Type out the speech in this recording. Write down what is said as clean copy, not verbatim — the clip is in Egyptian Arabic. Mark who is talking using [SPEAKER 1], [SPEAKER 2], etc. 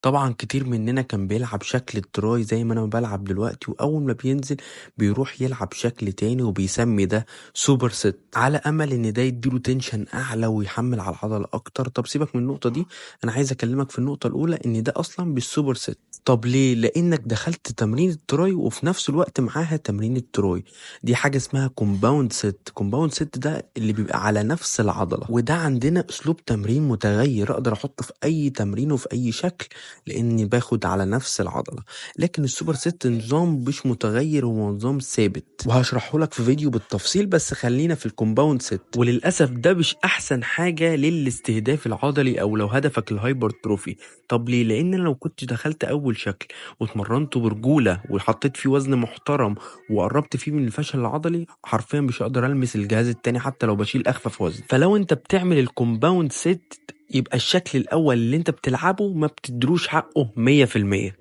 [SPEAKER 1] طبعا كتير مننا كان بيلعب شكل ال tri زي ما انا بلعب دلوقتي، واول ما بينزل بيروح يلعب شكل تاني وبيسمي ده super set، على امل ان ده يديله tension اعلى ويحمل على العضلة اكتر. طب سيبك من النقطة دي، انا عايز اكلمك في النقطة الاولى ان ده اصلا مش super set. طب ليه؟ لانك دخلت تمرين ال tri وفي نفس الوقت معاها تمرين ال tri. دي حاجة اسمها compound set. compound set ده اللي بيبقى على نفس العضله، وده عندنا اسلوب تمرين متغير اقدر احطه في اي تمرين وفي اي شكل لاني باخد على نفس العضله. لكن ال super set نظام مش متغير، هو نظام ثابت، وهشرحه لك في فيديو بالتفصيل، بس خلينا في ال compound set. وللاسف ده مش احسن حاجة للاستهداف العضلي او لو هدفك ال hypertrophy. طب ليه؟ لان انا لو كنت دخلت اول شكل واتمرنته برجوله وحطيت فيه وزن محترم وقربت فيه من الفشل العضلي، حرفيا مش هقدر المس الجهاز التاني حتى لو بشيل اخفف وزن. فلو انت بتعمل ال compound set يبقى الشكل الاول اللي انت بتلعبه ما بتدروش حقه 100%.